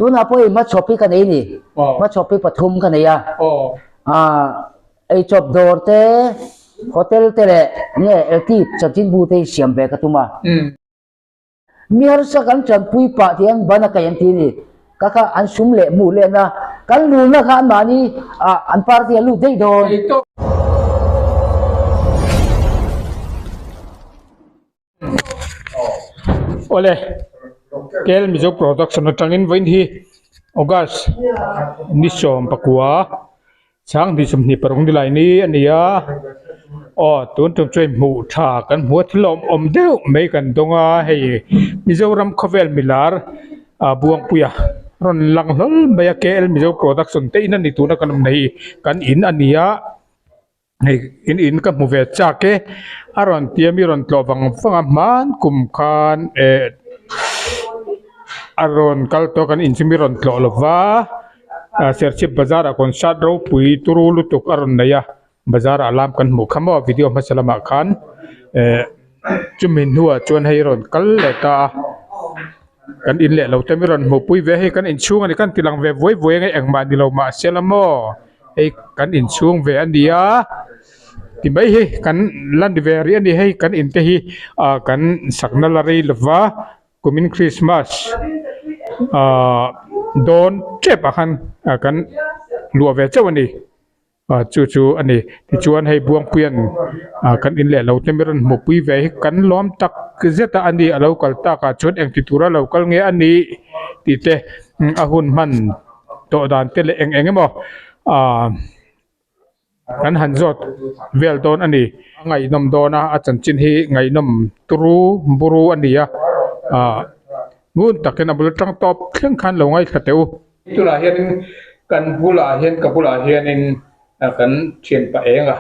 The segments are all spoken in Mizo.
Tunah pawh i hmachhawp hi ka nei ni. Hmachhawp hi pathum ka nei a. Eichawp dawr te, hotel te leh nge LT chanchinbu te hi siam ve ka tum a. Mi harsa kan tanpui pah tih an ban a kaih an ti a ni. Ka kha an sum leh hmuh lehna kan lulna kha anmahni ah an party a lut daih dawn. Awle KL Mizo Production atangin vawiin hi August ni sawm pakua Sanghnih sawmhnih paruk ni lai ni a ni a aw tun tum chuan hmuh tha kan hmu a thil awm deuh mai kan dawng a hei Mizoram khawvel milar ah Buangpuia rawn lang hlawl mai a K L Mizo production te in a ni tuna kan awm na hi kan in a ni a hei in in ka hmu ve chak e a rawn tia mi rawn tlawh vang vang a hman kum khan eh a rawn kal tawh a kan in chu mi rawn tlawh lo va. Ah Serchhip bazar ah concert ropui turu lutuk a rawn nei a bazar ah lam kan hmuh kha maw video hmasa lamah khan eh chumi hnuah chuan hei rawn kal leh ta a kan in leh lo te mi rawn hmuh pui ve a hei kan inchhung a ni kan ti lang ve vuai vuai ang e engmah ni lo mahse la maw hei kan inchhung ve a ni a ti mai hi kan la ni ve rih a ni hei kan in te hi ah kan sakna la rei lova. Kumin Christmas ah dawn tep ah khan kan luah ve chauh a ni ah chu chu a ni tichuan hei Buangpuia'n ah kan in leh lo te mi rawn hmuhpui ve hi kan lawm tak zet a a ni a lo kal tak ah chuan engti tura lo kal nge a nih tih te a hun hman tawh dan te leh eng eng emaw ah. Kan han zawt vel dawn a ni. A ngaihnawm dawn a, a chanchin hi ngaihnawm turu buru a ni a, ah ngun takin a bul atang tawp thleng khan lo ngaithla teh u. Tunah hianin kan bulah hian ka bulah hianin kan thianpa eng a,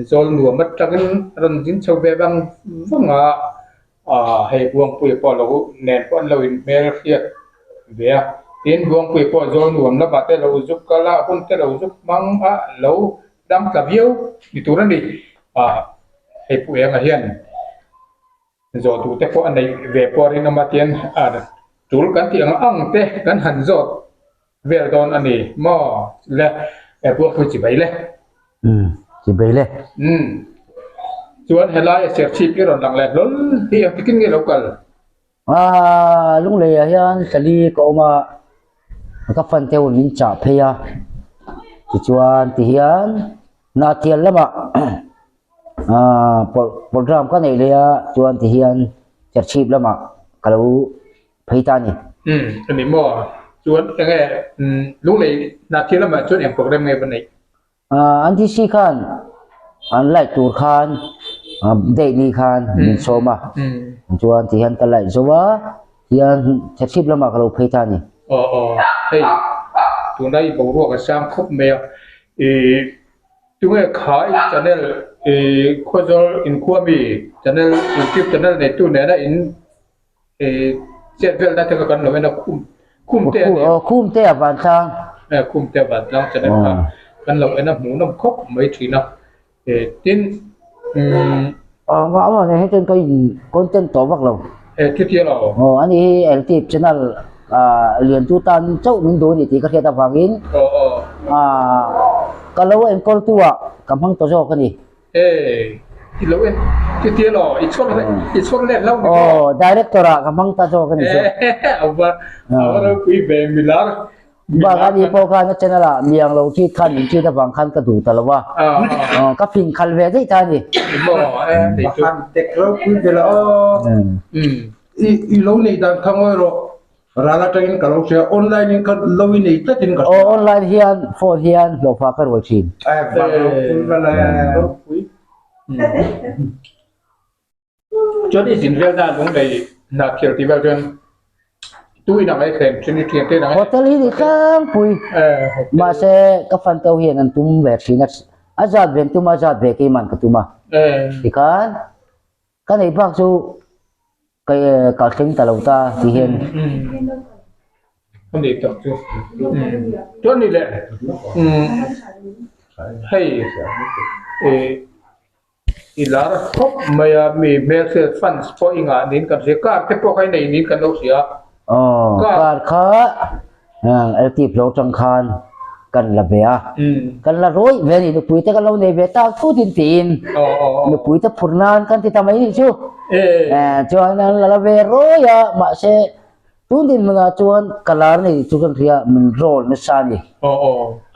zawl nuam atangin a rawn zin chho ve vang vang a, Aaa hei Buangpuia pawh lo nen pawh an lo in hmel hriat ve a, tin Buangpuia pawh zawl nuam lamah te lo zuk kal a, hun te lo zuk hmang a, lo dam tla viau ni tur a ni. Aaa hei Pu Enga hian zawh duh te pawh a neih ve pawh a rinawm a, tian a tul kan tih ang ang te kan han zawt vel dawn a ni maw le Buangpui chibai le. Umm chibai le. Umm chuan helai a serchhip i rawn lang leh hlawl hi engti kin nge lo kal? Aaa Lunglei ah hian Tali ka awm a, ka fan te hun min chah phei a, tichuan ti hian Hnahtial lamah aaa program ka neih leh a chuan ti hian serchhip lamah ka lo phei ta a ni. Umm a ni maw? Chuan enge Lunglei Hnahtial lamah chuan eng program nge va neih? An DC khan an light tur khan date ni khan min sawm a chuan ti hian ka light zo a tihian Serchhip lamah ka lo phei ta a ni. Aw aw hei tuna i boruak a sang khawp mai a ih tunge kha i channel ih Khawzawl inkhua mi channel youtube channel neitu nena in Ih chet velna te kha kan lo en a khum khum te a ni aw khum te a vantlang e khum te a vantlang channel kha kan lo en a hmuhnawm khawp mai thin a e tin umm aw mah mah nen hian chuan ka in content tawh vak lo e chutia lo aw ani hi LT channel ah lian tu tan chauh min duh a ni tih ka hriat avangin aw aw ah ka lo enkawl tu ah ka hmang ta zawk a ni. Hey, i lo en chutia law, i chhawr leh i chhawr let lo ni maw? Aw, director ah ka hmang ta zawk a ni chu. A va a va ropui ve milar Bak a ni pawh khan a channel ah miang lo treat khan min treat avang khan ka duh ta lo a. Ka fing khal ve daih ta a ni. Ni maw, e nei chu. Han tek ropui ve la aw. I i lo neih dan kha ngawi rawh. Ral atangin ka lo hria, online in ka lo i nei tlat in ka hria. Aw online hian phone hian hlawhfa ka ruai thin. Eh van ropui va le. Ropui. Chuan i zin vel na lung lei hna thial tih vel chuan tu in ang ei thleng thin i thian te in ang ei. Hotel hi ni tlangpui. Mahse ka fan to hian an tum ve thin a, a zat ve an tum a, a zat ve keiman ka tum a. Tikhan ka neih bak chu Ka thleng ta lo ta ti hian. A ni tak chu. Chuan ni le hei i lar khawp mai a mi hmelhriat fans pawh i ngah niin kan hria car te pawh kha i nei niin kan lo hria. Aw car kha. LT lo tang khan kan la ve a kan la rawih ve a ni nupui te kan lo nei ve tak thut in tiin nupui te phur nan kan ti ta mai nih chu chuan an la la ve rawih a mahse tun dinhmunah chuan ka lar nei chu kan hria min rawl nasa a ni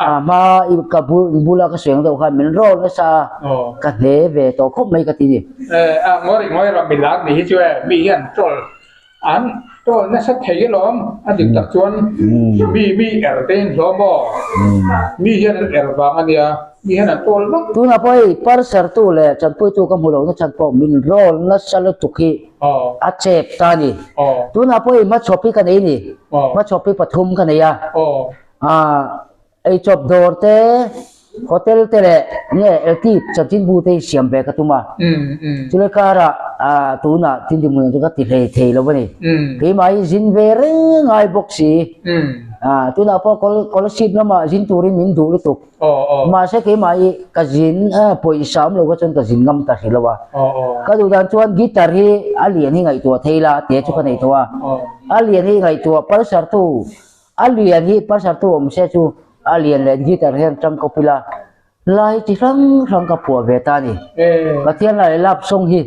a hma i ka bul bula ka sawi ang deuh khan min rawl nasa a ka hne ve tawh khawp mai ka ti ni. A ngawi ngawi ram mi lar ni hi chu e mi hian troll An tawl nasa thei alawm, a dik tak chuan mi mi er te in hlawm aw, mi hian an er vang a nia, mi hian an tawl vak. Tunah pawh hei parsertu leh chanpuitu ka hmu lo na chhan pawh min rawl nasa lutuk hi a chep ta a ni. Tunah pawh hei hmachhawp hi ka nei a ni, hmachhawp hi pathum ka nei a, Eichawp dawr te, hotel te leh nge LT chanchinbu te hi siam ve ka tum a. Chulai karah tunah Tindimuna chu ka ti hlei thei lo a ni. Keimah hi zin ve reng ngai bawk si. Tunah pawh scholarship lamah zin turin min duh lutuk. Mahse keimah hi ka zin pawisa awm lo kha chuan ka zin ngam ta hrih lo a. Ka duh dan chuan guitar hi a lian hi ngaihtuah thei la tih chu ka nei tawh a. A lian hi ngaihtuah palsar tu A lian hi pastor tu awm se chu a lian leh guitar hian tang kawp ila lai chi hrang hrang ka phuah ve ta a ni. Pathian lah leh love song hi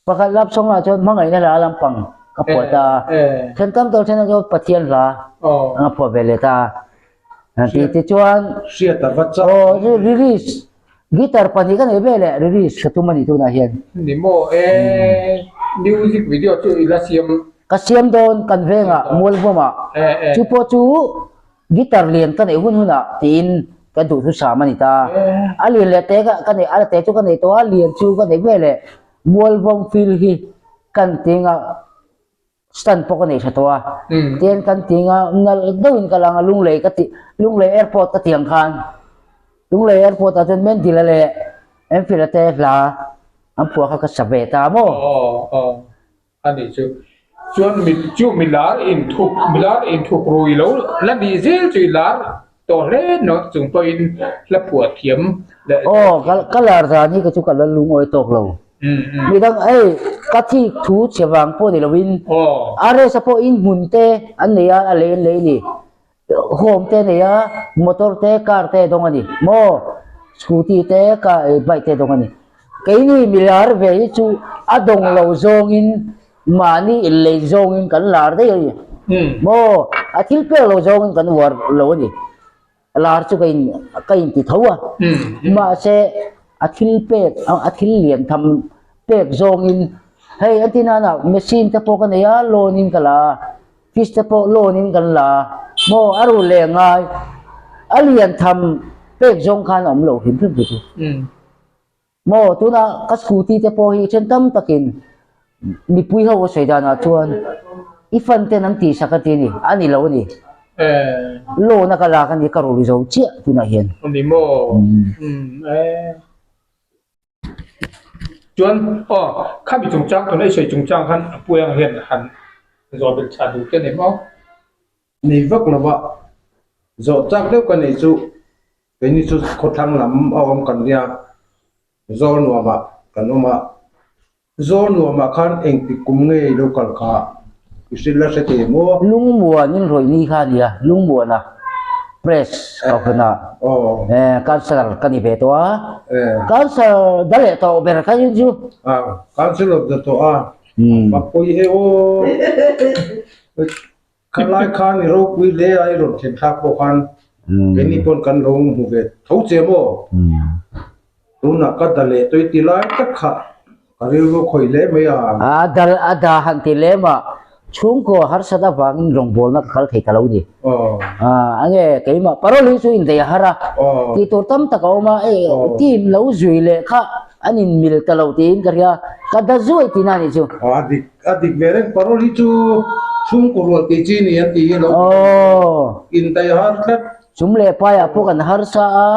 pakhat love song ah chuan hmangaihna hla lampang ka phuah ta a, then tam tak then ah chuan Pathian hla ka phuah ve leh ta a. Ti tichuan aw release guitar pahnih ka nei ve leh release ka tum a ni tunah hian. Ni maw e music video chu ila siam Ka siam dawn kan vengah Mualvawmah chu pawh chu guitar lian ka neih hun hunah tiin ka duhthusam a ni ta. A lian leh te ka neih a te chu ka neih tawh a, lian chu ka neih ve leh Mualvawm field hi kan tinga stand pawh ka nei tha tawh a. Tian kan tinga nalh deuhin ka lang a Lunglei ka tih Lunglei airport ka tih ang khan Lunglei airport ah chuan Mendila leh Enfield-a te hla an phuah kha ka sa ve ta maw. A nih chu. Chuan mi chu mi lar inthup mi lar inthup rui lo la nih zel chu i lar tawh hle nawh chung pawhin hla phuah thiam leh Aw ka ka lar dan hi ka chu ka la lungawi tawk lo. Midang hei ka thik thu chhe vang pawh ni lovin RS-a pawh in hmun te an nei a a lei an lei a ni. Home te nei a motor te car te dawng a ni maw scooty te car bike te dawng a ni keini mi lar ve hi chu a dawng lo zawngin mahni inlei zawngin kan lar daih a ni maw a thil pek lo zawngin kan uar lo a ni lar chu ka in ka inti tho a mahse a thil pek a thil lian tham pek zawngin hei a ti nana machine te pawh ka nei a loan in ka la a. Fish te pawh loan in kan la maw a ru leh ngai a lian tham pek zawng khan a awm lo hrim hrim chu chu maw tuna ka scooty te pawh hi then tam takin mipui ho a sawi danah chuan i fan ten an tihsak a ti a ni a ni lo a ni loan a ka lak a ni ka rul zo chiah tunah hian. Ani maw Chuan aw khami chungchang tuna i sawi chungchang khan a puai ang hian han zawh belh chah duh te a ni maw? Nei vak lova zawh chak deuh ka neih chu keini chu khawthlang lam a awm kan nia zawl nuamah kan awm a. Zawl nuamah khan engtik kum nge i lo kal kha i hrilh la hre thei maw? Lungmuan in rawih ni kha a nia, Lungmuana press kohhranah councillor ka ni ve tawh a, councillor da leh tawh ber kha chu. Councillor da tawh a, a pawi e aw. Khalai khan i ropui hle a, i rawn thlen thlak pawh khan keini pawn kan lo hmu ve tho che maw? Tunah ka da leh tawih ti lai tak kha ka rilru khawih hle mai a. A dal a da han ti lem a, chhungkaw harsat avangin rawngbawlna ka kal thei ta lo ni. A nge keimah parole hi chu indaih a har a, tih tur tam tak a awm a, ei team lo zui leh kha an inmil ta lo tiin ka hria, ka da zuai tihna a nih chu. A dik A dik ve reng parole hi chu chhungkaw rual tih chi ni an tih hi lo ti a ni. Indaih a har tlat. Chum leh paiah pawh kan harsa a,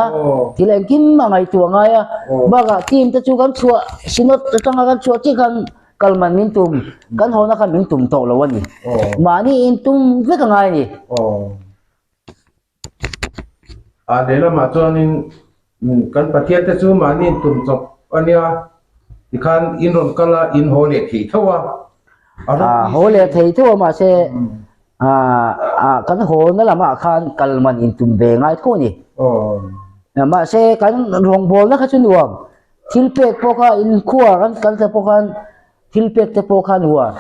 thil engkim a ngaihtuah ngai a. Bakah team te chu kan chhuah synod atanga kan chhuah chiah khan kal man min tum, kan hawna khan min tum tawh lo a ni. Mahni intum vek a ngai a ni. A lehlamah chuanin kan Pathian te chu mahni in tum chawp a nia tikhan in rawn kal a in haw leh thei tho a. A haw leh thei tho a mahse. Ah kan haw na lamah khan kal man in tum ve ngai tho a ni. Mahse kan rawngbawlna kha chu nuam thil pek pawh kha inkhua kan kal te pawh khan thil pek te pawh khan uar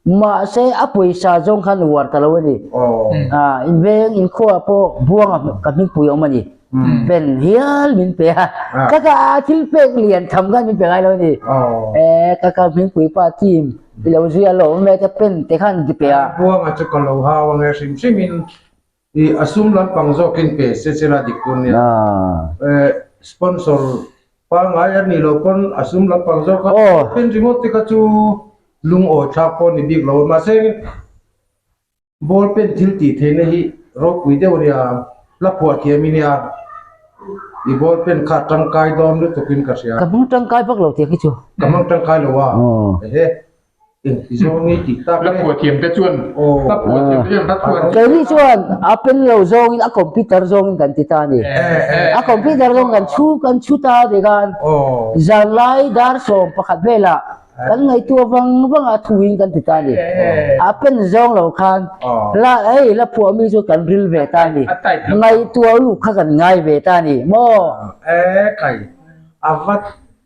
mahse a pawisa zawng khan uar ta lo a ni. Ah inveng inkhua pawh buanga ka hmingpui a awm a ni. Pen hial min pe a ka ka thil pek lian tham khan min pe ngai lo a ni. Ka ka hmingpui pa team. I lo zui a lawm e te pen te khan ti pe a. Buanga chu ka lo hau ang e hrim hrim in i a sum lampang zawk in pe se chela dik tur nia. Sponsor pangngai a nih loh pawn a sum lampang zawk a pen ringawt te kha chu lungawi thlak pawh a ni bik lo a mahse Ball pen thil tih theihna hi ropui deuh a nia, hla phuah thiam i nia, i ball pen kha tangkai dawn lutuk in ka hria. Ka hmang tangkai vak lo tih khi chu. Ka hmang tangkai lo a, ehe, engti zawng nge tih tak e. Hla phuah thiam te chuan, hla phuah thiam te chuan hla phuah. Keini chuan a pen lo zawngin a computer zawngin kan ti ta a ni. A computer zawng kan chhu kan chhu ta a ti khan zanlai dar 11 velah Kan ngaihtuah vang vang a thuin kan ti ta a ni. A pen zawng lo khan la hei la phuah mi chu kan ril ve ta a ni. Ngaihtuah luh kha kan ngai ve ta a ni maw? E kai, a va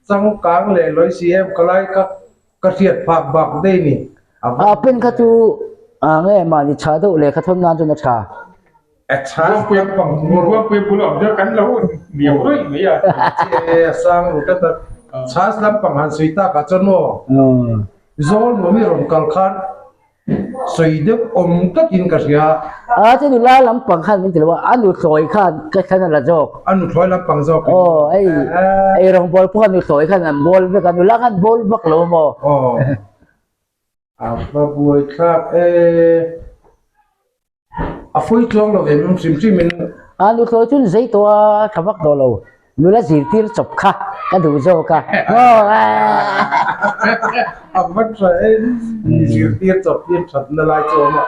changkang leh lawi si em ka lai ka ka hriat phak bak daih ni. A pen kha chu nge mahni tha deuh lehkha thawn nan chuan a tha. Ruangpui bul awm chu kan lo miau rawih mai a. A sang ru tlat a, chhas lampang han sawi tak ah chuan maw zawl nuam i rawn kal khan sawi deuh awm tlatin ka hria. A chu nula lampang khan min ti lo a, a nuthlawi khan ka thlan a la zawk. A nuthlawi lampang zawk in. Aw hei ei rawngbawl pawh khan nuthlawi khan an bawl vek a, nula khan bawl vak lo maw. Aw a va buaithlak e. A fawi tluang lo em hrim hrim in. A nuthlawi chu zei tawh a tha vak tawh lo, nula zirtir chawp kha ka duh zawk a. A va tha em, zirtir chawp hi thatna lai chu a awm a,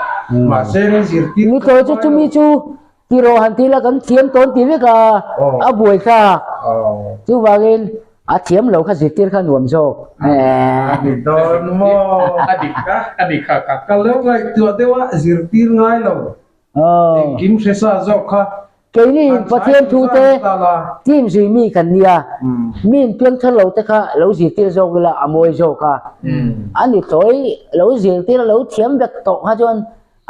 mahse zirtir. Nuthlawi chu chumi chu Tiraw han ti la kan thiam tawn ti vek a, a buai thlak. Chuvangin a thiam lo kha zirtir kha nuam zawk. A ni dawn maw? A dik a, a dik kha kha. Ka lo ngaihtuah deuh a, zirtir ngai lo. Engkim hre sa zawk kha. Keini Pathian thu te team zui mi kan nia, mi inpiang thar lo te kha lo zirtir zawk ila a mawi zawk a. A ni thlawi lo zirtir a lo thiam vek tawh kha chuan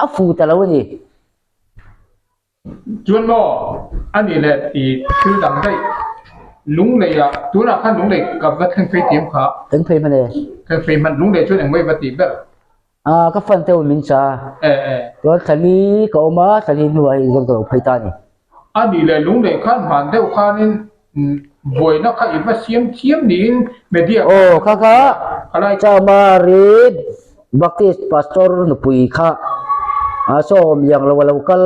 a fu ta lo a ni. Chuan maw a nih leh i thil dang daih Lunglei ah tunah khan Lunglei ka va thleng phei tiam kha. Thleng phei hman e. Thleng phei hman Lunglei chuan engmah i va tih ber. Ah ka fan te min cha. E e. Chuan thlali ka awm a thlali hnuah hei zawn ka lo phei ta a ni. A nih leh Lunglei khan hman deuh khanin buaina kha i va siam thiam niin media Aw kha kha Chamari Baptist Pastor nupui kha a sawm liang lo a lo kal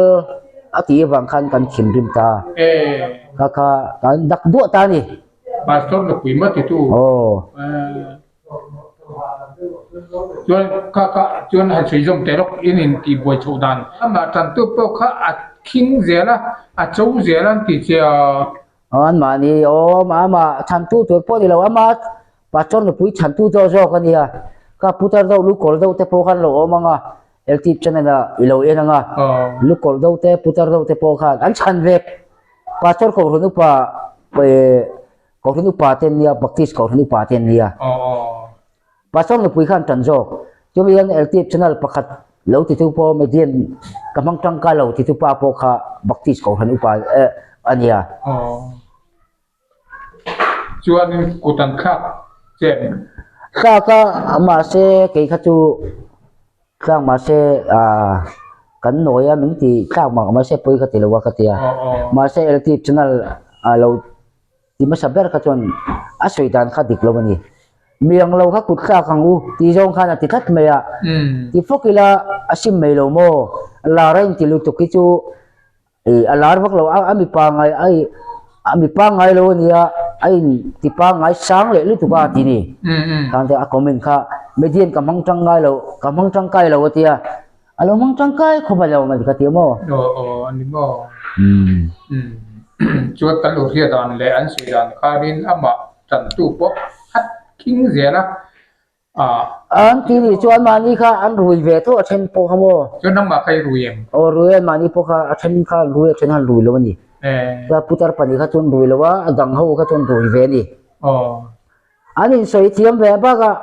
a tih avang khan kan thinrim ta. Kha kha kan dak duah ta a ni. Pastor nupui maw titu? Aw. Chuan kha kha chuan han sawi zawm teh lawk in in tih buai chhoh dan. Amah tantu pawh kha a khing zel a, a cho zel a an ti che a. Anmahni awm amah chhantu tur pawh ni lo, ama pastor nupui chhantu zawk zawk a nia. Kha putar deuh lu kawr deuh te pawh khan lo awm ang a, LTIP channel ah i lo en ang a, lu kawr deuh te putar deuh te pawh khan an chhan vek. Pastor kohhran upa Kohhran upa te an nia, Baptist Kohhran upa te an nia. Pastor nupui khan tan zawk. Chumi hian LTF channel pakhat lo titu pawh Median ka hmang tangkai lo titu pa pawh kha Baptist Kohhran upa a nia. Chuanin kut an thlak che em? Thlak a, mahse kei kha chu thlak mahse kan nawi a min ti thlak mak mahse pawi ka ti lo a ka ti a. Mahse LTF channel lo Ti hmasa ber kha chuan a sawi dan kha dik lo a ni. Miang lo kha kut thlak ang u tih zawng khan a ti tlat mai a. Ti fawk ila a sim mai lo maw? Lar a inti lutuk hi chu ih a lar vak lo a, a mipa ngai a ih a mipa ngai lo a nia a in ti pangngai sang leh lutuk a ti ni. Khang te a comment kha median ka hmang tangkai lo ka hmang tangkai lo a tia. A lo hmang tangkai khawp a lo mai ka ti maw? Aw aw a ni maw? Chuan kan lo hriat dan leh an sawi dan khanin amah tantu pawh a khing zel a. An ti nih chuan mahni kha an rui ve tho a then pawh kha maw? Chuan nangmah kha i rui em? Aw rui a, mahni pawh kha a then kha an rui a then han rui lo a ni. Chuan putar pahnih kha chuan rui lo a, a dang ho kha chuan rui ve a ni. An insawi thiam ve bakah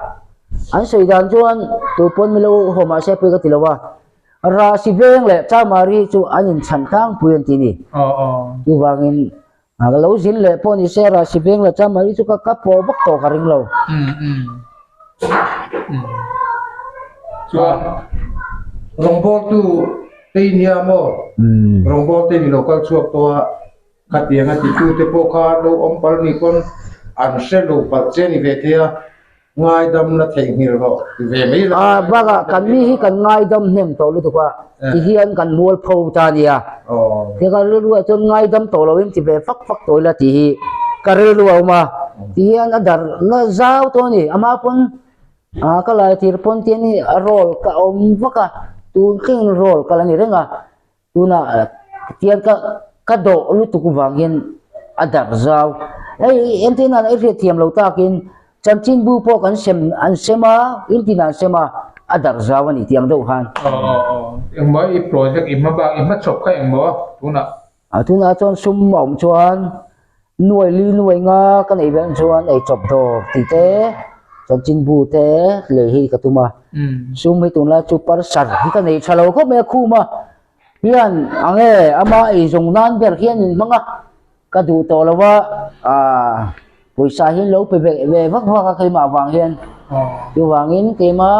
an sawi dan chuan tu pawn milo haw mahse pui ka ti lo a, Rahsi veng leh Chamari chu an inchhan tlangpui an ti a ni. Chuvangin A ka lo zin leh pawh ni se Rahsi veng la cham mai chu ka ka pawh vak tawh ka ring lo. Chuan rawngbawltu te i nia maw? Rawngbawlte ni lo kal chhuak tawh a, khatiang a titute pawh kha lo awm palh ni pawn an hre lo palh che ni ve thei a. Ngaidamna theihnghilh rawh ti ve mai la. A bakah kan mi hi kan ngaidam hnem tawh lutuk a, ti hian kan mualpho ta a nia. Ti kan rilru ah chuan ngaidam tawh loin ti ve fak fak tawh ila tih hi ka rilru a awm a, ti hian a darh na zau tawh a ni. Amah pawn ka lai tir pawn tian hi a roll ka awm vak a, tun thlengin roll ka la ni reng a. Tunah tiang ka ka dawh lutuk vang hian a darh zau. Hei entirna i hriat thiam lo takin chanchinbu pawh kan sem an sem a, in tinah an sem a, a darh zau a ni tiang deuh khan. Aw aw aw engmaw i project i hma bak i hma chhawp kha engmaw tunah? A tunah chuan sum a awm chuan Nuai li nuai nga ka neih veng chuan ei chawp dawr tih te chanchinbu te lei hi ka tum a, sum hi tunlai chu parsar hi ka nei tha lo khawp mai a khum a, hian ang e ama ei zawng nan ber hian in hmang a, ka duh tawh lo a, ah pawisa hi an lo pe ve ve vak vak a keimah vang hian chuvangin keima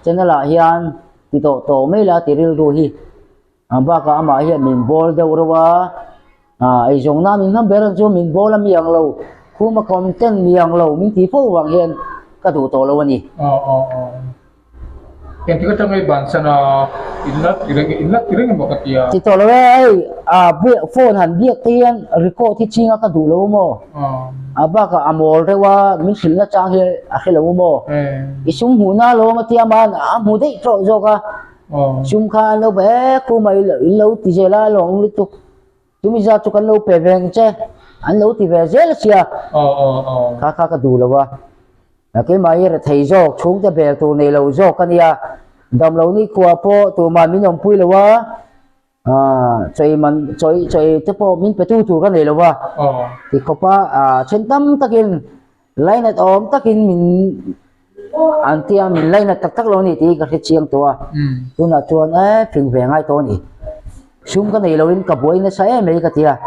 channel ah hian ti tawh tawh mai la ti rilru hi. A bakah amah hian min bawl deuh reuh a, ah eizawng na min hman ber ang chu min bawl a mi ang lo, khum a content mi ang lo min tih fo vang hian ka duh tawh lo a ni. Aw aw aw. Engtik atanga i bansan a, in la ti reng in la ti reng emaw ka ti a. Ti tawh lo e, hei ah biak phone han biak te hian record hi chinga ka duh lo maw? A bakah a mawl reuh a, min hrilh na chang hi a hre lo maw? I sum hmuhna alawm a tia man a hmu daih tawh zawk a. Sum kha an lo pe e, khuma in lo ti zel a, lawng lutuk. Chumi zat chu kan lo pe ve ang che, an lo ti ve zel a sia. Kha kha ka duh lo a. Keimah hi rethei zawk, chhungte bel tur nei lo zawk ka nia. Damlo nikhua pawh tumah min awmpui lo a. Chawi man, chawi chawi te pawh min pe tu tur ka nei lo a. Tikhawpa then tam takin Lainat awm takin min an tia min lainat tak tak lo a ni tih hi ka hre chiang tawh a, tunah chuan e fing ve ngai tawh a ni. Sum ka nei loin ka buai nasa em mai ka ti a,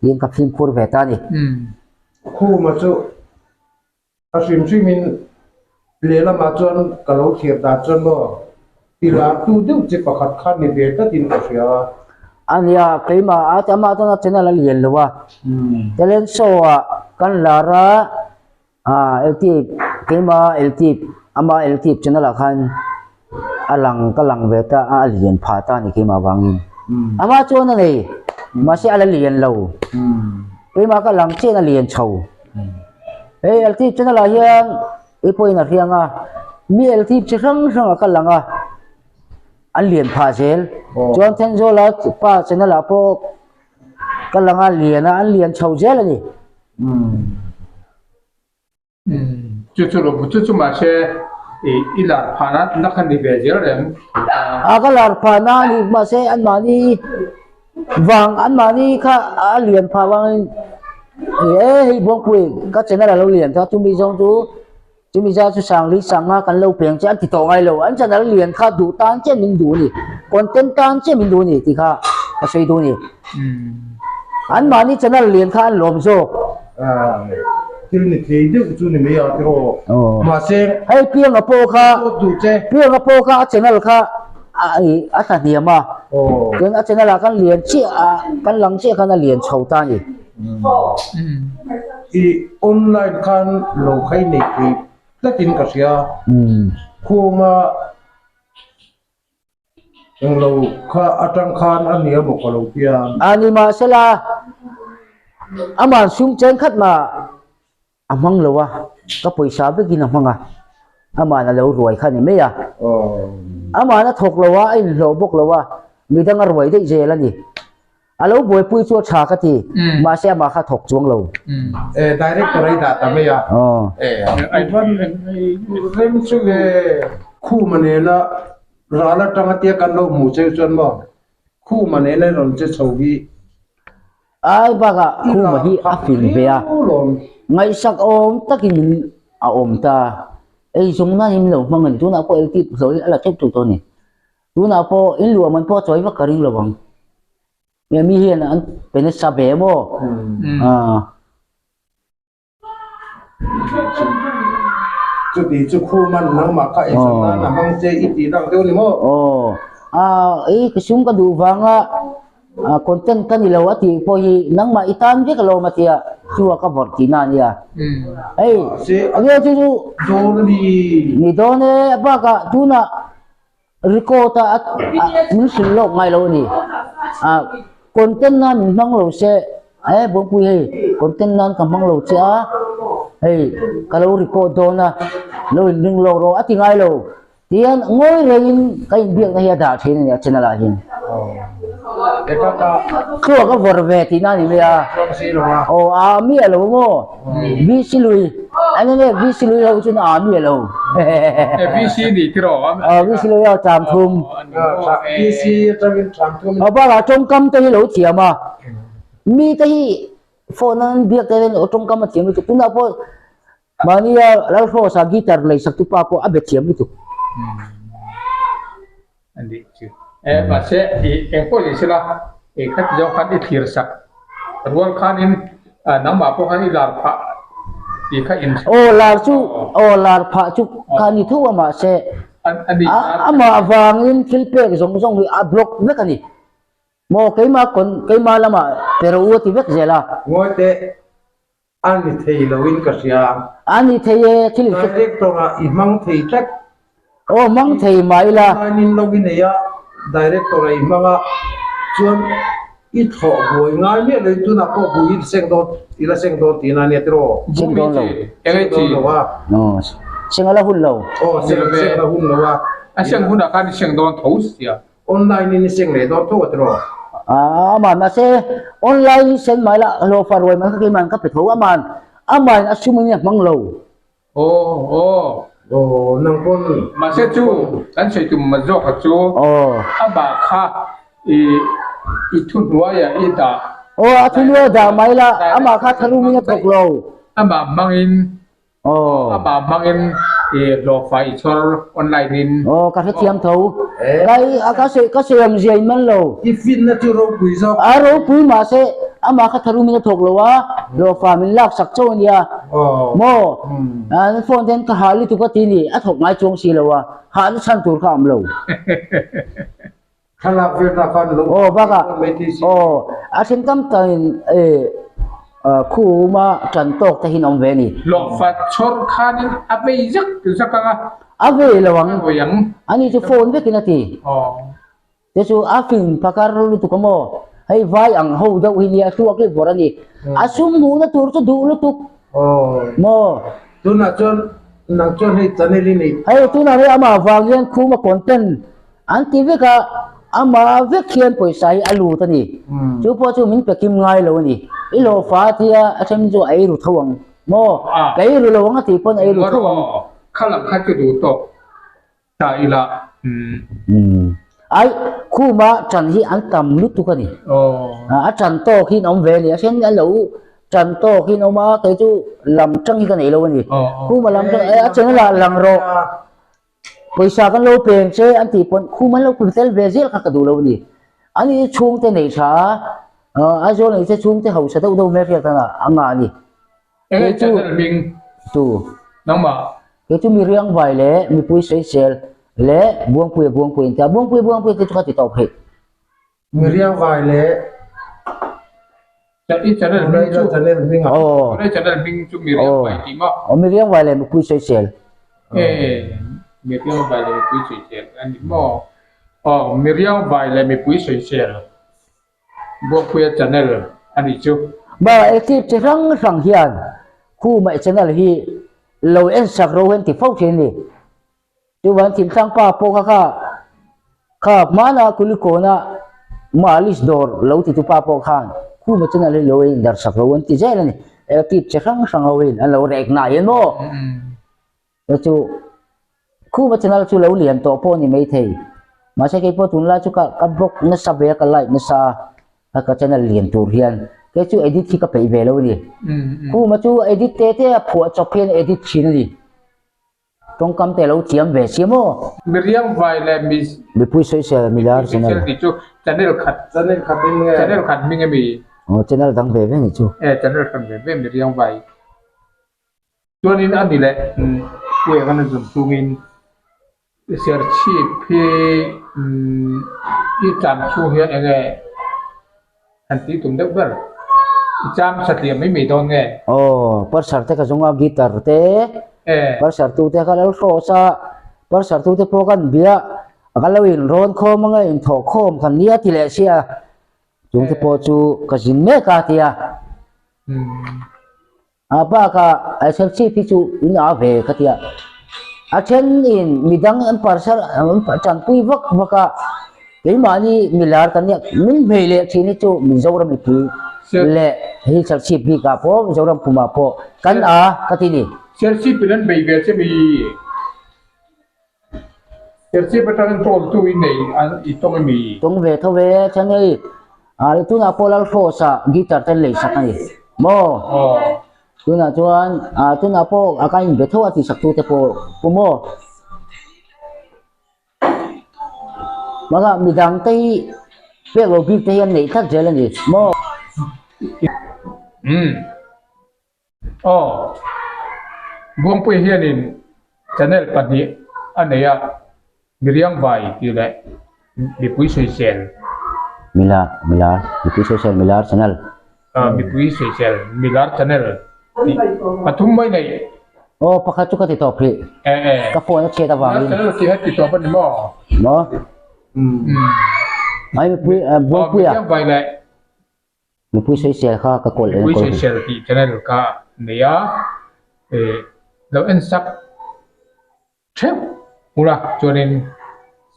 tiin ka fimkhur ve ta a ni. Khuma chu a hrim hrimin lehlamah chuan ka lo thlir dan chuan maw ti lartu deuh chi pakhat kha ni ve tlatin ka hria a. A nia, keimah a amah chuan a channel a lian lo a, talent show ah kan lar a, ah Eltip keimah Eltip ama Eltip channel ah khan a lang ka lang ve ta a, a lian phah ta a ni keimah vangin. Amah chuan a nei, mahse a la lian lo, keimah ka lang chian a lian chho. Hei Eltip channel ah hian I pawhin a hriang a, mi eltip chi hrang hrang a kal ang a, an lian phah zel. Chuan Thenzawl-a pa channel ah pawh kal ang a, lian a, an lian chho zel a ni. Chu chu lo, chu chu mahse i lar phah na na kha ni ve zel reng. A ka lar phah na a ni, mahse anmahni Vang anmahni kha a lian phah vangin e hei Buangpui ka channel a lo lian ta chumi zawng chu chumi zat chu Sangli Sanga kan lo peng che an ti tawh ngai lo an channel lian kha duh tan chiah min duh a ni content tan chiah min duh a ni tih kha ka sawi duh a ni anmahni channel lian kha an lawm zawk. Thil ni thei deuh chu ni mai a tiraw mahse hei Pianga pawh kha Pianga pawh kha a channel kha a ih a tla hniam a chuan a channel ah khan lian chiah a kan lang chiah khan a lian chho ta a ni. I online khan lo khai nei thei tlatin ka hria khuma englo kha atang khan a nia maw ka lo tia. A ni mahsela amah sum chen khat mah A hmang lo a, ka pawisa vekin a hmang a, ama'n a lo ruai kha a ni mai a. Ama'n a thawk lo a, a inhlawh bawk lo a, midang a ruai daih zel a ni. A lo buaipui chu a tha ka ti, mahse amah kha thawk chuang lo. E director a i dah ta mai a. E rem chu le khuma nena ral atanga tia kan lo hmuh cheu chuan maw khuma nena rawn che chho hi Ai bakah khuma hi a fing ve a, ngaihsak awm takin min a awm ta. Ei zawng nan in lo hmang a ni, tunah pawh LT hlawh hi a la teuh teuh tawh a ni. Tunah pawh in luah man pawh a chawi vak ka ring lo ang. Nge mi hian an pe nasa ve maw? Ah. Chuti chu khu man nangmah kha ei zawng nan a hmang che i tih dang deuh ni maw? Aw. Ah, ei ka sum ka duh vanga ah content ka ni lo a tih pawh hi nangmah i tan vek alawm a tia chu a ka vawrh tihna a nia. Hei, enge chu chu ni dawn e a bakah tunah Record a min hrilh lawk ngai lo a ni. Ah content nan min hmang lo se eh Bawngpui hei content nan ka hmang lo che a hei ka lo record dawn a lo in ring lawk rawh a ti ngai lo. Tihian ngawi rengin ka inbiakna hi a dah thin a ni a channel ah hian. Thluak a vawr ve tihna a ni mai a. Aw a miah lo maw? VC lui an enge VC lui ho chuan a miah lo. VC ni ti rawh. Aw VC lui a tlam thum. VC atangin tlam thum. Aw bakah tawngkam te hi lo thiam a. Mi te hi phone an biak te hian tawngkam a thiam lutuk. Tunah pawh mahnia Lalhrawsa guitar lei sak tu pa pawh a be thiam lutuk. A nih chu. E mahse i eng pawh ni sela i khati zawng khan i thlir sak rual khanin nangmah pawh khan i lar phah tih kha in Aw lar chu aw lar phah chu kha ni tho a mahse amah avangin thil pek zawng zawng hi a block vek a ni. Maw keimah kawn keimah lamah pe rawh u a ti vek zel a. Ngawi teh A ni thei lo in ka hria. A ni thei e, thil in hre. Director ah i hmang thei tlat. Aw hmang thei mah ila. Online in lo i nei a, director ah i hmang a, chuan i thlawh buai ngai miah lo in tunah pawh bui i seng dawn, i la seng dawn tihna ania tiraw? Seng dawn lo. Seng dawn lo a. Aw, seng a la hun lo. Aw, seng a la hun lo a. A seng hunah khan i seng dawn tho sia. Online in i seng leh dawn tho a tiraw? Aa aman mahse online in send mai la hlawhfa ruai mai kha keiman ka pe tho aman aman a sum in a hmang lo. Aw aw. Aw nang pawn. Mahse chu kan sawi tum mat zawk a chu amah kha i i thuhnuai ah i dah. Aw a thuhnuai ah dah mai la amah kha tharum in a thawk lo. Amah hmang in Amah hmangin i hlawhfa i chhawr online in. Aw ka hrethiam tho. Kai a ka sawi ka sawi ang zia in man lo. I finna chu ropui zawk. A ropui mahse amah kha tharum in a thawk lo a, hlawhfa min lak sak chauh a nia. Maw? An phone te hian ka hah lutuk a ti ni, a thawk ngai chuang si lo a, hahna chhan tur kha a awm lo. Thlalak velna khan lo Aw bakah aw a then tam takin eh khuma tan tawk te hi an awm ve a ni. Hlawhfa chhawr khanin a vei zak zak ang a. A vei lo ang. A vei ang. Ani chu phone vekin a ti. Aw. Te chu a fing phakar lutuk a maw. Hei vai ang ho deuh hi nia hluak hi vawrh a ni. A sum hmuhna tur chu duh lutuk. Aw. Maw. Tunah chuan nang chuan hei channel i nei. Hei tunah hei amah vang hian khuma content An ti vek a, amah vek hian pawisa hi a lut a ni. Chu pawh chu min pe kim ngai lo a ni. I hlawhfa a tia a then chu a ei ru tho ang maw? Ka ei ru lo ang a tih pawn a ei ru tho ang. Kha lam kha chu duh tawk ta ila. Ai, khuma ṭan hi an tam lutuk a ni. A ṭan tawk hi an awm ve a ni. A then an lo ṭan tawk hi an awm a, kei chu lam ṭang hi ka nei lo a ni. Khuma lam ṭang, a channel ah lang rawh. Pawisa kan lo peng che an tih pawn khum an lo pun tel ve zel kha ka duh lo a ni. An i chhungte nei tha a, Aizawl nei te chhungte hausa deuh deuh hmel hriat a ngah a ni. Enge channel hming? Tu. Nangmah. Kei chu mi riangvai leh mipui sawisel leh Buangpuia Buangpuia an ti a, Buangpuia Buangpuia te chu ka ti tawp theih. Mi riangvai leh I channel hming chu channel hming aw I channel hming chu mi riangvai tih maw? Aw mi riangvai leh mipui sawisel. E mi riangvai leh mipui sawisel a ni maw? Aw mi riangvai leh mipui sawisel Buangpuia channel a nih chu. Ba ekip chi hrang hrang hian khuma i channel hi lo en sak ro hian ti fo thin a ni. Chuvan thingtlang pa pawh kha kha kha hmana Kulikawna Malis dawr lo ti tupa pawh khan Khuma channel hi lo in dar sak lo an ti zel a ni. Electric chi hrang hrang ho in an lo rek nai a maw? Chu chu Khuma channel chu lo lian tawh pawh a ni maithei. Mahse kei pawh tunlai chu ka ka block nasa ve a ka like nasa a ka channel lian tur hian kei chu edit hi ka peih ve lo a ni. Khuma chu edit te te a phuah chawp hian edit thin a ni. Tawngkam te lo thiam ve si maw? Miriam vai leh mi Mipui sawisel milar channel. Mipui sawisel tih chu channel khat Channel khat in nge? Channel khat hming emi? Aw channel dang ve ve ni chu. E channel hran ve ve Miriam vai. Chuanin a ni leh Pu Evan a zun chungin Serchhip hi i tlan chhung hian enge han tih tum deuh ber? I cham satliah mai mai dawn nge? Aw, Parsar te ka zung a, guitar te, Parsar tu te kha lo hrawh sa, Parsar tu te pawh kan bia, ka lo in rawn khawm anga in thawh khawm kan nia ti leh sia, chung te pawh chu ka zin mek a tia. A bakah SLC hi chu in a ve ka tia. A then in midang an parcel an tanpui vak vak a, keimahni milar kan nia min hmei leh thin hi chu Mizoram mipui leh hei SLC bikah pawh Mizoram pumah pawh kan a ka ti ni. SLC pin an bei ve che mi? SLC atangin tawltu i nei i tawng emi? Tawng ve tho ve chuan hei tunah pawh Lalhrawsa guitar te lei sak a ni maw? Tunah chuan tunah pawh a ka inbe tho a tih sak tu te pawh pu maw? Bakah midang te hi pek lo bik te hi an neih tlat zel a ni maw? Umm. Aw, Buangpuia hianin channel pahnih a nei a, Miriang Vai tih leh Mipui Sawisel. Milar, Milar, Mipui Sawisel, Milar channel. Aw, Mipui Sawisel, Milar channel tih pathum mai nei. Aw, pakhat chu ka ti tawp hrih. E e. Ka phone a chhiat avangin. Milar channel tih kha ti tawp a ni maw? Maw? Umm. Mai Mipui, Buangpuia. Aw, Miriang Vai leh. Mipui sawisel kha ka kawl Mipui sawisel tih channel kha nei a, eh lo en sak theuh ula chuanin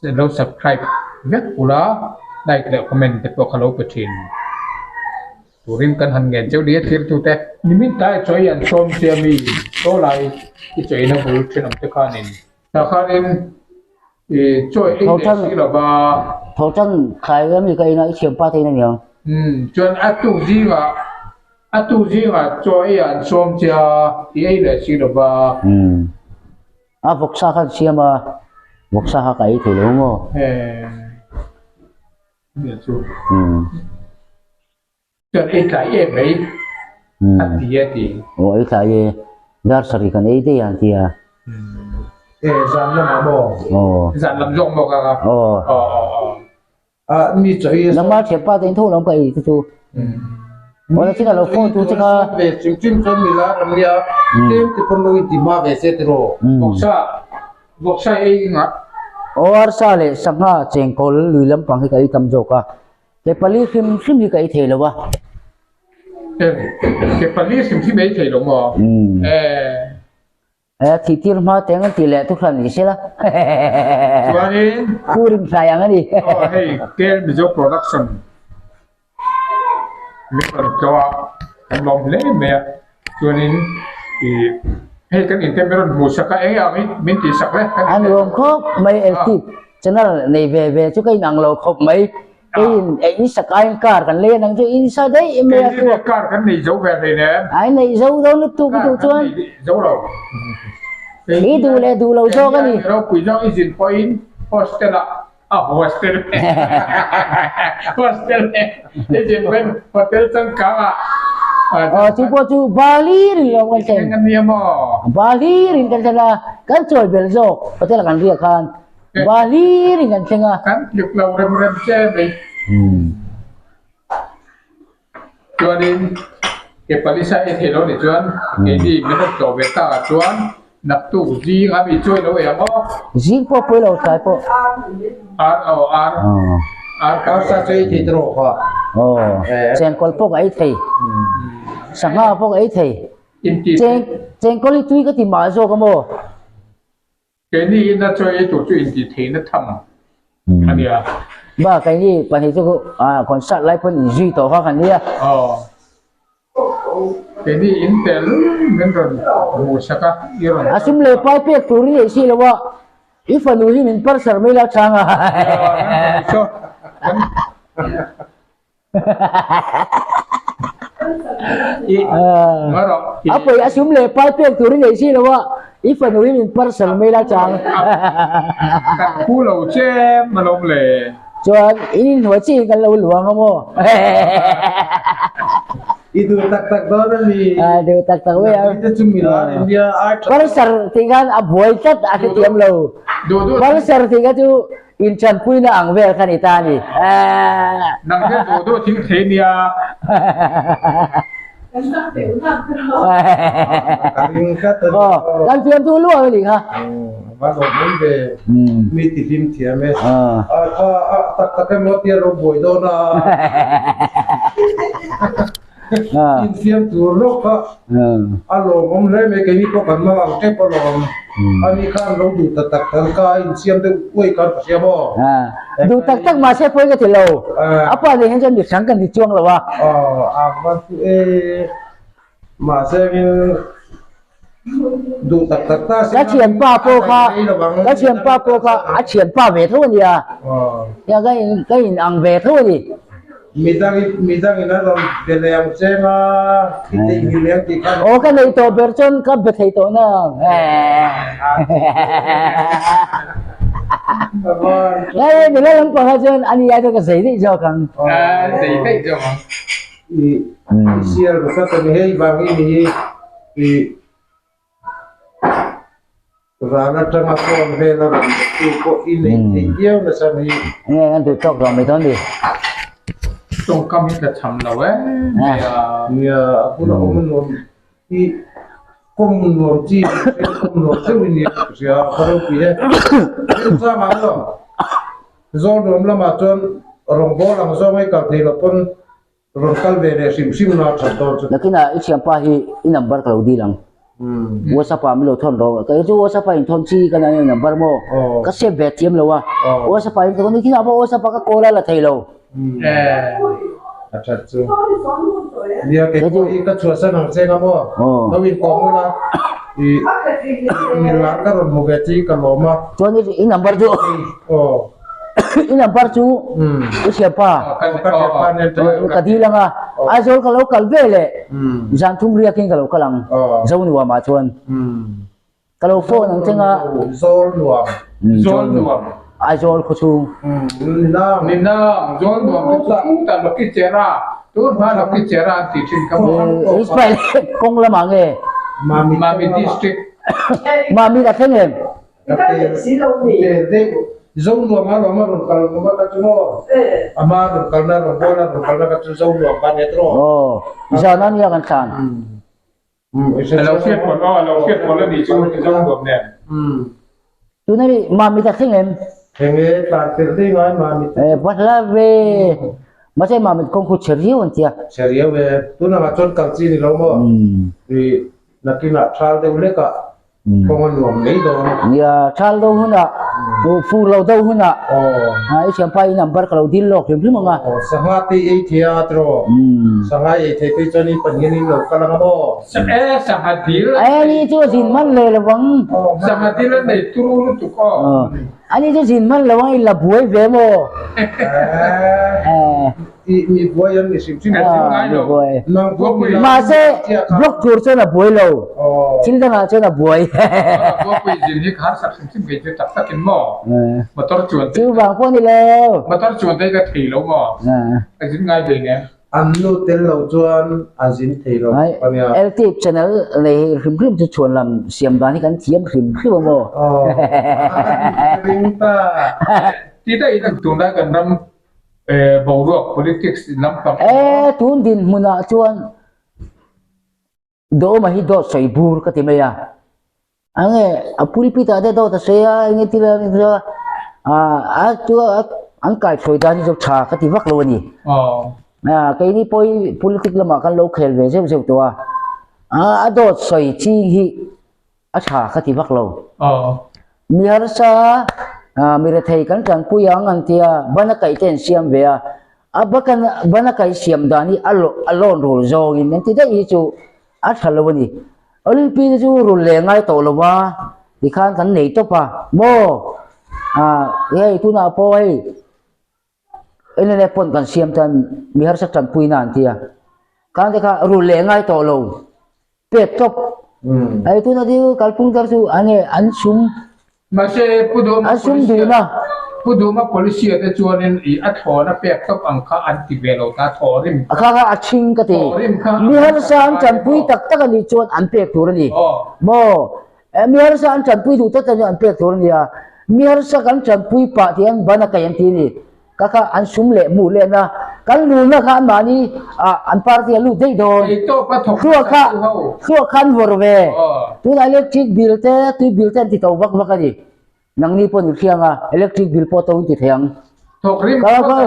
lo subscribe vek ula like leh comment te pawh kha lo pe thin turin kan han ngen cheu ni a thirtute. Nimin tlai chawi an sawm che ami chaw lai i chawina bul thenawm te khanin tah khanin I chawi ei leh si lo va. Tho tan thlai ami ka ina i thiampa te in aniang. Umm chuan a tuk zingah a tuk zingah chaw ei ah an sawm che a i ei leh si lo va. Umm a vawksa kha an siam a vawksa kha ka ei thei lo maw. Eee nia chu. Umm. Chuan ei tlai em mai a ti a ti. Aw ei tlai e, dar sarih kan ei daih a an ti a. E zan lamah maw? Aw. Zan lam zawk maw ka ka? Aw. Aw aw aw. A mi chaw hi. Nangmah thianpa te in tho lam ka ei te chu. Aw na chin a lo phone tu che kha. Ve ching ching chuan mi lar an nia. Tlem te pawn lo in ti hma ve se tiraw. Vawksa vawksa ei ngah. Aw arsa leh sangha chengkawl lui lampang hi ka ei tam zawk a. Ke pali hrim hrim hi ka ei thei lo a. Ke pali hrim hrim ei thei lo maw? E thih tir hma teng an tih leh thu hran ni sela. Chuanin Khu rim thlai ang a ni. Aw hei Kel Mizo Production min rawn tlawh a, kan lawm hle mai a. Chuanin i hei kan inte min rawn hmuh sak a, eng ang i min tih sak le. A nuam khawp mai Eltip channel nei ve ve chu ka inang lo khawp mai. Keiin eh in sak aiin car kan lei a nang chu in sa daih mai a Keini car kan nei zo ve hlei nen. Ai nei zo dawn lutuk i duh chuan. Car kan nei zo lo. I duh leh duh lo zawk a ni. Keini ropui zawk i zin pawhin hostel ah a hostel hostel i zin pawhin hotel changkang ah. Aw chu pawh chu Bali rin lo kan thlen. Eng a nia maw? Bali rin kan thlen a kan chawi bel zawk hotel ah kan riak khan. Ba hlir in kan thleng a. Kan tluk lo rem rem che mai. Chuanin ke palisa ei thei lo nih chuan keini min rawn tlawh ve tak ah chuan naktuk zing a mi chawi lo ei ang aw. Zing pawh pawi lo tlai pawh. Ar aw ar. Ar Ar sa chu ei thei te rawh kha. Aw chengkawl pawh ka ei thei. Sangha pawh ka ei thei. Cheng chengkawl hi tui ka ti mah zawk a maw. Keini ina chawi ei tur chu intih theihna tham a nia. Ba keini pahnih chu concert lai pawn inzui tawh kha kan nia. Aw. Keini in tel min rawn hmuh sak a, i rawn A sum leh pai pek tur i neih si lo a, i fanu hi min parser mai la chang a. A pawi a sum leh pai pek tur i neih si lo a, i fanu hi min parcel mai la chang. Kan phu lo chem alawm le. Chuan in inhnuai chiah in kan lo luang a maw? I duh tak tak dawn a ni. A duh tak tak mai a. Nangni te chu mi lar in nia ai tha. Parcel tih khan a buai tlat a hrethiam lo. Parcel tih kha chu Inṭanpuina ang vel kha ni ta a ni. Nang hian duh duh thil thei nia. Ka ring tlat a ni. Aw, kan fiamtu luah a nih kha. Va lawm awm ve. Mi ti hlim thiam e. A kha a tak tak emaw tia lo buai dawn a. Infiam tur lawk kha a lawmawm hle mai keini pawh kan hmang ang tep alawm ani khan lo duh ta tak tak ka insiam deuh uai khan ka hria maw duh tak tak mahse pawi ka ti lo a pa nen hian chuan mi hrang kan ti chuang lo a a va chu e mahse in duh tak tak ta ka thianpa pawh kha ka thianpa pawh kha a thianpa ve tho a nia ya ka in ka in ang ve tho a ni midang midang in a rawn be leh ang cheng a i theih ngil leh ang tih khan aw ka nei tawh ber chuan ka be thei tawh na Nai nila lampang ah chuan ani ai chuan ka zei daih zawk ang zei daih zawk ang I sial ru tlat a ni hei vang hi ni i ran atanga phone vel a rawn be tu pawh i nei thei viau nasa ni. Nge an duh tawk lo mai dawn ni. Tawngkam hi tla cham lo e mai a. Nia a bula awm a nuam i kawm nuam chi kawm nuam deuh i nia ka hria ka ropui e. Remchang ang lo. Zawlnuam lamah chuan rawngbâwl ang zawng ei kal thei lo pawn rawn kal ve leh hrim hrim na that dawn chu. Nakinah i thianpa hi i number ka lo dil ang. WhatsApp ah min lo thawn rawh. Kei chu WhatsApp ah inthawn chi ka nei number maw? Ka save ve thiam lo a. WhatsApp ah in ka nikinah pawh WhatsApp ah ka call a la thei lo. A that chu. Nia kei pawh hi ka chhuahsan ang che nga maw? Lo inkawm ula i milar ka rawn hmu ve chi ka lawm a. Chuan i number chu i number chu i thianpa ka dil ang a. Aizawl ka lo kal ve leh zan thum riakin ka lo kal ang Zonuam ah chuan. Ka lo phone ang cheng a. Zawl nuam. Zawl nuam. Aizawl khaw chhung. Ninang. Ninang. Zawl nuam te chu kung ta Lucky Chera. Tun hma Lucky Chera an tih thin kha maw. Ismail kawng lamah nge? Mami Mami district. Mami ka thleng em? Zo nuam a lawm a rawn kal ngam a ka chu maw? Ama rawn kalna rawn bawl a rawn kalna ka chu zo nuam ka nia tiraw? Aw. Zan a nia kan thlan. A lo hriat pawlh aw, a lo hriat pawlh a nih chu Mizo nuam nen. Tuna hi Mamit a thleng em? Thleng e, tlan tel daih ngai Mamit. E, va hla ve. Mahse Mamit kawng khu chhe riau an tia. Chhe riau e, tunah chuan kal chi ni lo maw? Nakinah thal deuh hlekah Kawng a nuam mai dawn. Nia, thal do hunah, fur lo do hunah, i thianpa i number ka lo dil lawk hrim hrim ang a. Aw, sangha te i ei thei a tiraw? Sangha i ei thei phei chuan i pahnih in lo kal ang a maw? E, sangha dil. E, ni chu a zin man leh lo ang. Sangha dil a nei turu lutuk aw. Ani chu zin man lo ang, i la buai ve maw? I mi buai an ni hrim hrim a. Mi buai. Nang pawh mi Mahse block tur chuan a buai lo. Thil dangah chuan a buai. Buapui zin hi ka harsak hrim hrim kei chu tak takin maw. Motor chuan te. Chu vang pawh ni lo. Motor chuan te ka thei lo maw. Ka zin ngai ve nge. An nu tel lo chuan a zin thei lo a nia. LTip channel nei hrim hrim chu chhuan lam siam dan hi kan thiam hrim hrim a maw. Ring ta. Ti daih in tunlai kan ram boruak politics lampang E tun dinhmunah chuan Dawma hi dawt sawi bur ka ti mai a. Ange a pulpit ah te dawt a sawi a enge thil a a chu an kai thawi dan hi chu tha ka ti vak lo a ni. Keini pawh hi politic lamah kan lo khel ve zeuh zeuh tawh a. A dawt sawi ching hi a tha ka ti vak lo. Mi harsa. Mi rethei kan tanpui ang an ti a, ban a kaih te an siam ve a, a ban a kaih siam dan hi a lawn rul zawngin an ti daih hi chu a tha lo a ni. Olympi te chu rul leh ngai tawh lo a, tikhan kan nei tawp a maw? Hei tunah pawh hei NNF pawn kan siam tan mi harsa tanpuina an ti a, khan te kha rul leh ngai tawh lo. pek tawp hei tuna chu kalphung thar chu a nge an sum Mahse Pu Duhawma an sum duhna Pu Duhawma policy ah te chuanin i a thlawna pek tawp ang kha an ti ve lo ta thaw rim a kha kha a ṭhing ka ti thaw rim kha mi harsa an ṭanpui tak tak a nih chuan an pek tur a ni maw mi harsa an ṭanpui duh tak tak chu an pek tur a ni a mi harsa kan ṭanpui pah tih an ban a kaih an ti a ni. Ka kha an sum leh hmuh lehna kan lulna kha anmahni ah an party a lut daih dawn. Thluak kha thluak kha an vawrh ve. Tunah electric bill te tui bill te an ti to vak vak a ni. Nangni pawh ni hriang a electric bill pawh to in ti thei ang. Thawk rim phawt a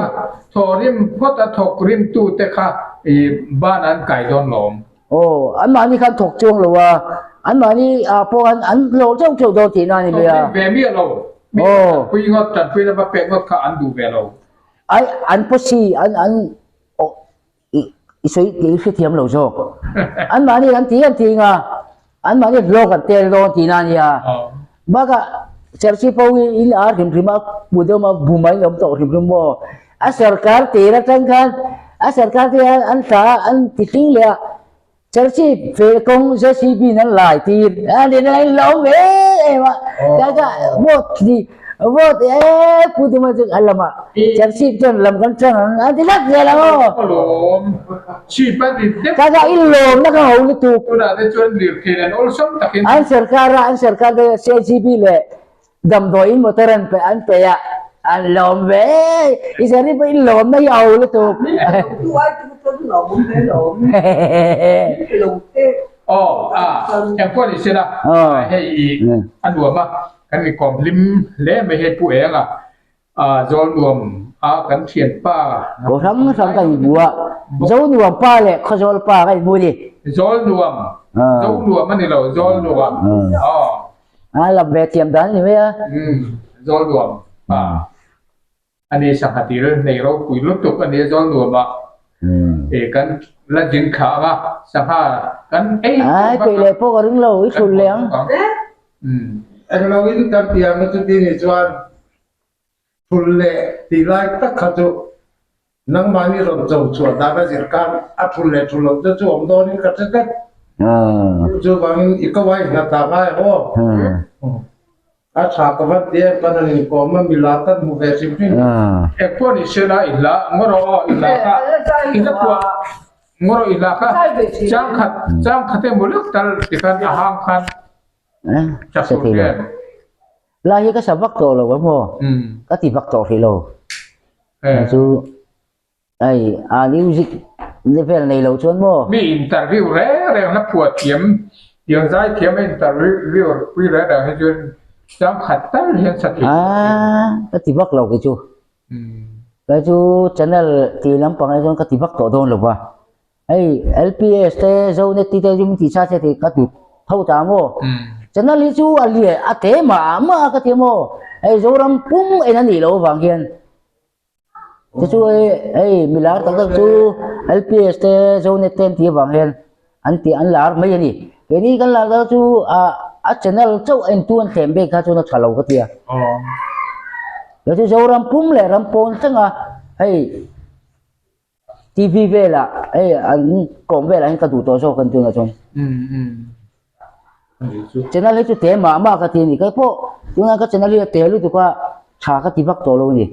thawh rim phawt a thawk rim tu te kha i ban an kai dawn lawm. Aw anmahni khan thawk chuang lo a, anmahni ah pawh khan an hlawh teuh teuh dawn tihna a ni mai a. Thawk rim ve miah lo, mi tanpui ngawt, tanpui lama pek ngawt kha an duh ve lo. Ai an pawsi an an aw i i sawi i hrethiam lo zawk. Anmahni an ti an ti anga anmahni hlawk an tel dawn tihna a nia. Bakah Church pawh hi in ar hrim hrim a hmu deuh a bu mai awm tawh hrim hrim maw. A sarkar tir atang khan a sarkar te hian an thla an ti tling leh a Church fel kawng JCB in an lai tir a ni na in lo ve em a ka ka vote ni vote e pu duma chu a lama Church chuan lam kan chang ang an ti hlak zel ang aw. Lawm chip a ni deuh. Ka ka in lawm na ka ho lutuk. Tunah te chuan lirthei an awlsam takin. An sarkar a an sarkar te JCB leh Damdawiin motor an pe an pe a, an lawm ve i zari pawh in lawm mai a ho lutuk. Aw a engpawh ni sela hei i a nuam a kan inkawm hlim hle mai hei Pu Enga Zawl nuam a kan thianpa. Ko hrang hrang ka inhmu a, Zo nuam pa leh Khawzawl pa ka inhmu a ni. Zawl nuam, Zo nuam a ni lo, Zawl nuam aw. A lam ve thiam dan a ni mai a. Umm Zawl nuam pa a ni sangha dil nei ropui lutuk a ni a Zawl nuam ah e kan la ding thla ang a sangha kan ei Ai peih leh pawh ka ring lo i thulh leh ang. Umm. Englo in kan ti ang chuti ni chuan thulh leh tih lai tak kha chu nangmahni rawn cho chhuah dan a zir khan a thulh leh thulh loh te chu awm dawnin ka hre tlat. Chuvangin i ko a innghat ta ngai ang aw. A tha ka van ti em kan han inkawm a mila kan hmu ve hrim hrim. Engpawh ni sela i hla ngaw rawh aw i hla kha i hla phuah ngaw rawh i hla kha changkhat changkhat emaw lek tal tikhan a hang khan Sa thei lo. Lai hi ka sa vak tawh lo a maw? Ka ti vak tawh hrih lo. Chu ai a music level nei lo chuan maw? Mi interview reng reng hla phuah thiam, tiang zai thiam a interview pui reng reng hi chuan changkhat tal hian sa thei tawh thin. Ka ti vak lo kei chu. Kei chu channel tih lampang ah chuan ka ti vak tawh dawn lo va. Hei LPS te Zonet tih te zum tih sa che tih ka tut tho ta maw? Channel hi chu a lian a te mah mah ka ti maw? Hei Zoram pum en a nih loh avang hian te chu hei hei milar tak tak chu LPS te Zonet te an tih avang hian an tih an lar mai a ni. Keini kan lar tak chu a a channel chauh a entu an thlem bik kha chuan a tha lo ka ti a. Kei chu Zoram pum leh ram pawn thleng a hei TV velah hei an kawm velah hian ka duh tawh zawk an tunah chuan. Channel hi chu te mah mah ka ti a ni. Kei pawh tunah ka channel hi a te lutuk a tha ka ti vak tawh lo a ni.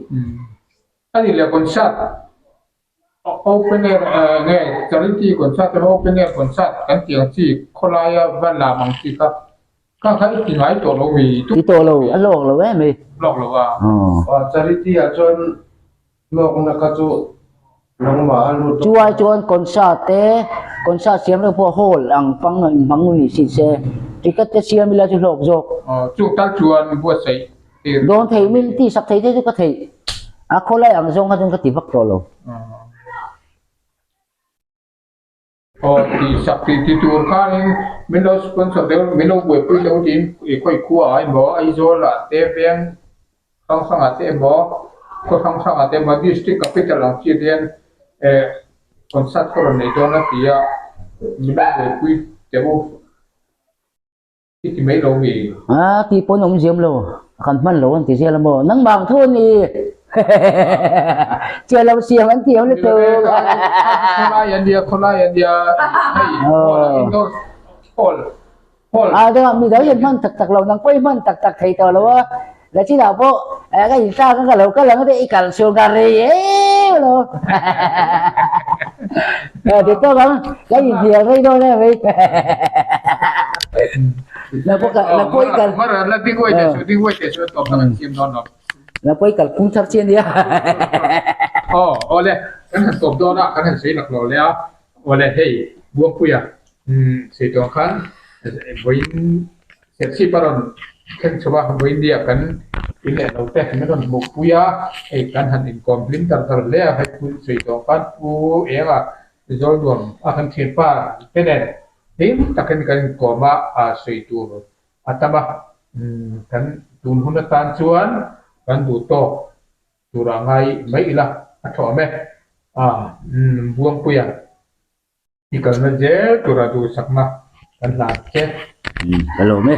A ni leh concert open air nge charity concert emaw open air concert kan tih ang chi khawlaia va lam ang chi kha kha kha i ti ngai tawh lo mi? Ti tawh lo, a lawk lo em mai. Lawk lo a. Charity ah chuan Hlawkna kha chu nangmah a lut Chu ai chuan concert te, concert siam reng pawh hall ang pang in hmang ni si se, ticket te siam ila chu hlawk zawk. Aw, chung tal chuan buatsaih tir. Dawn thei min tih sak thei te chu ka theih, a khawlai ang zawng kha chuan ka ti vak tawh lo. Aw tih sak tih ti tur khanin min lo sponsor deuh min lo buaipui deuh tiin i khawi khua ah emaw Aizawl ah te veng. Hrang hrangah te emaw khaw hrang hrangah te emaw district capital ang chi te hian eh concert ka rawn nei dawn a ti a min lo buaipui teh u i ti mai lo mi. A tih pawn awm ziam lo kan hman lo an ti zel a maw nangmah ang thu a ni chiah lo siam an ti ang lutuk. Khawlai an nia khawlai an nia hei indoor hall. A dangah mi dang hian hman tak tak lo nang pawh i hman tak tak thei tawh lo a la chinah pawh ka inthlak a ka lo kal ang te i kal chhung ka rei em lo ti tawk ang ka inhnial rei dawn em mai la pawh la pawh i kal la pawh i kal phung thar chi ania aw awle kan han tawp dawn a kan han sawi lak lo le a awle hei Buangpuia Umm sei tuang khan vawiin Serchhip a rawn thleng chho a, vawiin nia kan in leh lo te min rawn hmuh pui a, hei kan han inkawm hlim tar tar hle a, hei pu sei tuang khan pu Enga Zawlnuam a kan thianpa te nen hlim takin kan inkawm a, sawi tur a tam a, umm kan tun hun atan chuan kan duh tawk tur a ngai mai ila a thawm e, a umm Buangpuia. I kalna zel tura duhsakna kan hlan che. Ka lawm e.